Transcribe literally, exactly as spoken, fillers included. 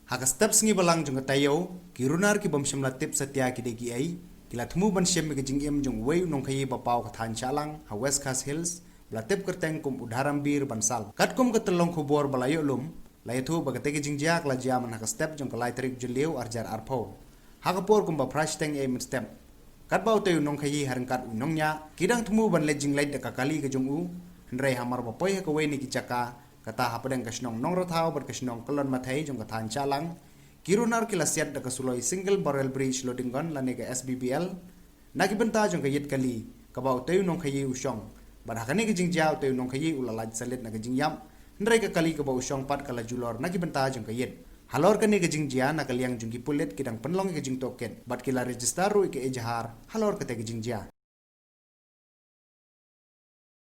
Ha ka step sngi balang jong ka taïew, ki runar ki bym shym la tip satia ki dei kiei, ki la thmu ban shim ïa ka jingim jong uwei u nongkhaïi ba paw ka thaiñ Shahlang ha West Khasi Hills, ba la tip kyrteng kum u Dharambir Bansal. Katkum ka tyllong khubor ba la ïoh lum, la ïathuh ba katei ka jingjia ka la jia man ha ka step jong ka lai tarik Jylliew arhajar arphew. Ha ka por kumba phra shiteng ei mynstep, katba utei u nongkhaïi ha ryngkat u nongñiah ki dang thmu ban leit jingleit da ka kali ka jong u, hynrei hamar ba poi ha kawei na ki jaka, kata hapdeng ka shnong Nongrathaw bad ka shnong Kyllon Mathei jong ka thaiñ Shahlang, ki runar ki la siat da ka suloi single barrel breech loading gun lane ka S B B L na ki bynta jong ka ïit kali kaba utei u nongkhaïi u shong. Bad ha kane ka jingjia utei u nongkhaïi u la lait salit na ka jingïap, hynrei ka kali kaba u shong pat ka la julor na ki bynta jong ka ïit. Halor kane ka jingjia, na ka liang jong ki pulit ki dang pynlong ïa ka jingtohkit bad ki la register ruh ïa ka ejahar halor katei ka jingjia.